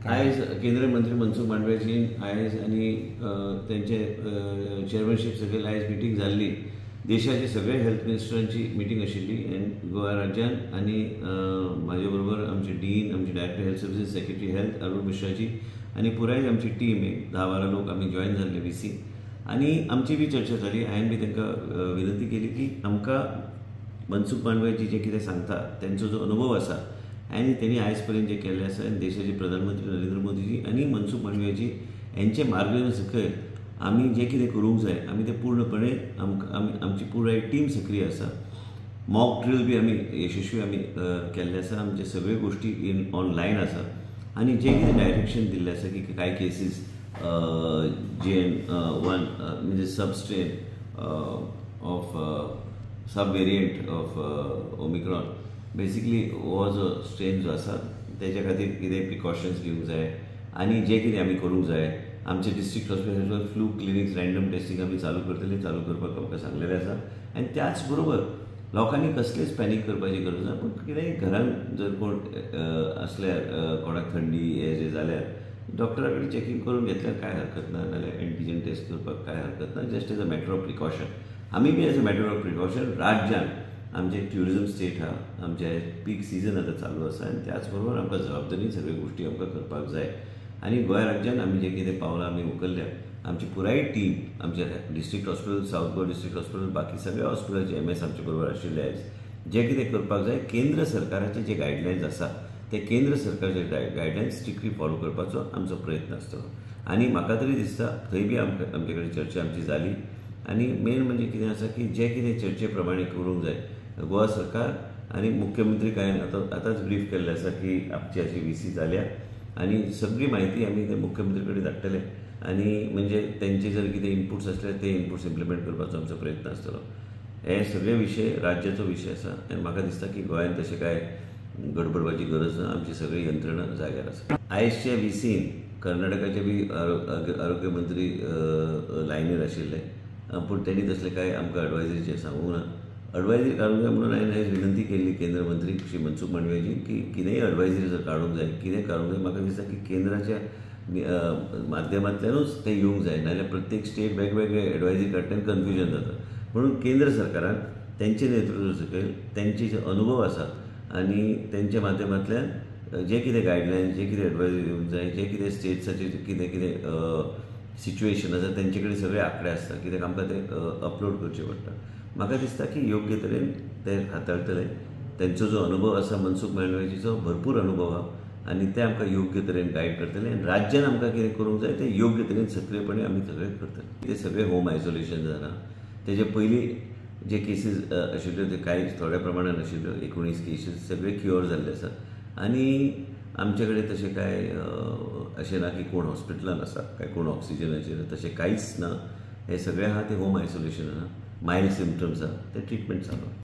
आयज केंद्रीय मंत्री मनसुख मांडवियाची आयज आनी तेंचे चेअरमॅनशीप सकयल आयज मिटींग जाल्ली. देशाचे सगळे हेल्थ मिनिस्टरांची मिटींग आशिल्ली आनी गोवा राज्यान आनी म्हाजे बरोबर आमचे डीन, आमचे director health services, secretary health Arun Mishraji आनी पुराय आमची टीम एक 10-12 लोक आमी जॉयन जाल्ले व्ही सी आनी आमची बी चर्चा जाली. हांवें बी तांकां विनंती केली की आमकां मनसुख मांडवियाजी जें कितें सांगता, तेंचो जो अनुभव आसा आनी तेणी आयज पर्यंत जें केल्लें आसा आनी देशाचे प्रधानमंत्री नरेंद्र मोदीजी आनी मनसुख मांडवियाजी हेंचे मार्गदर्शन सकयल आमी जें कितें करूंक जाय, आमी तें पूर्णपणे आमकां आमी आमची पुराय टीम सक्रीय आसा. मॉक ड्रील बी आमी यशस्वी आमी केल्ले आसा. आमचे सगळे गोश्टी इन ऑनलायन आसा आनी जें कितें डायरेक्शन दिल्लें आसा की कांय केसीस JN.1, म्हणजे sub strain of sub variant of Omicron, basically हो जो स्ट्रेन जो आसा तेच्या खातीर कितें प्रिकॉशन्स घेवंक जाय आनी जें कितें आमी करूंक जाय, आमचे डिस्ट्रिक्ट हॉस्पिटलार फ्लू क्लिनिक्स, रँडम टेस्टींग आमी चालू करतले, चालू करपाक आमकां सांगलेलें आसा. आनी त्याच बरोबर लोकांनी कसलेच पॅनीक करपाची गरज ना, पूण कितेंय घरान जर कोण आसल्यार, कोणाक थंडी हें जें जाल्यार डॉक्टरा कडेन चॅकींग करून घेतल्यार कांय हरकत ना, नाल्यार एंटीजन टेस्ट करपाक कांय हरकत ना, just as a matter of precaution. आमी बी as a matter of precaution राज्यान आमचें ट्युरिजम स्टेट आहा, आमचें पीक सिजन आतां चालू आसा आनी त्याच बरोबर आमकां जबाबदारी सगळ्यो गोश्टी आमकां करपाक जाय. आनी गोंय राज्यान आमी जें कितें पावलां आमी उखल्ल्या, आमची पुराय टीम, आमचे district hospital, south Goa district hospital, बाकी सगळ्या हॉस्पिटलाचे एम एस आमचे बरोबर आशिल्ले. आयज जें कितें करपाक जाय, केंद्र सरकाराचे जे गायडलायन्स आसा ते केंद्र सरकारचे गायडलायन्स स्ट्रिक्टली फॉलो करपाचो आमचो प्रयत्न आसतलो. आनी म्हाका तरी दिसता थंय बी आमकां आमचे कडेन चर्चा आमची जाली आनी मेन म्हणजे कितें आसा की जें कितें चर्चे प्रमाणे करूंक जाय, गोवा सरकार आनी मुख्यमंत्री कांय आतां आतांच ब्रीफ केल्लें आसा की आमची अशी व्ही सी जाल्या आनी सगळी म्हायती आमी ते मुख्यमंत्री कडेन धाडटले आनी म्हणजे तेंचे जर कितें इनपुट्स आसले, ते इनपुट्स इम्प्लिमेंट करपाचो आमचो प्रयत्न आसतलो. हे सगळे विशय राज्याचो विशय आसा आनी म्हाका दिसता की गोंयांत तशें कांय गडबडपाची गरज ना. आमची सगळी यंत्रणा जाग्यार आसा. आयजच्या व्ही सीन कर्नाटकाचे बी आरोग्य मंत्री लायनीर आशिल्ले, पूण तेणी तसलें कांय आमकां एडवायजरीचेर सांगूंक ना. एडवायजरी काडूंक जाय म्हणून हांवें आयज विनंती केल्ली केंद्र मंत्री श्री मनसुख मांडवियाजी की कितेंय एडवायजरी जर काडूंक जाय, कितें काडूंक जाय, म्हाका दिसता की केंद्राच्या माध्यमांतल्यानूच तें येवंक जाय, नाजाल्यार प्रत्येक स्टेट वेगवेगळे एडवायजरी काडटा आनी कन्फ्युजन जाता. म्हणून केंद्र सरकारान तेंचे नेतृत्व सकयल तेंचे जे अनुभव आसा आनी तेंच्या माध्यमांतल्यान जे कितें गायडलायन्स, जे कितें एडवायजरी दिवंक जाय, जे कितें स्टेट्साचे कितें कितें सिच्युएशन आसा, तेंचे कडेन सगळे आंकडे आसता, कित्याक आमकां ते अपलोड करचे पडटा. म्हाका दिसता की योग्य तरेन ते हाताळटले. तेंचो जो अनुभव आसा, मनसुख मांडवियाजीचो भरपूर अनुभव आहा आनी ते आमकां योग्य तरेन गायड करतले आनी राज्यान आमकां कितें करूंक जाय तें योग्य तरेन सक्रीयपणे आमी सगळें करतले. ते सगळे होम आयसोलेशन जालां. तेजे पयलीं जे केसीस आशिल्ल्यो ते कांय थोड्या प्रमाणान आशिल्ल्यो, 19 केसीस, सगळे क्युअर जाल्ले आसात आनी आमचे कडेन तशें कांय अशें ना की कोण हॉस्पिटलान आसा काय कोण ऑक्सिजनाचेर, तशें कांयच ना. हे सगळे आहा ते होम आयसोलेशन आहा, मायल्ड सिमटम्स आहा, ते ट्रिटमेंट चालू आहा.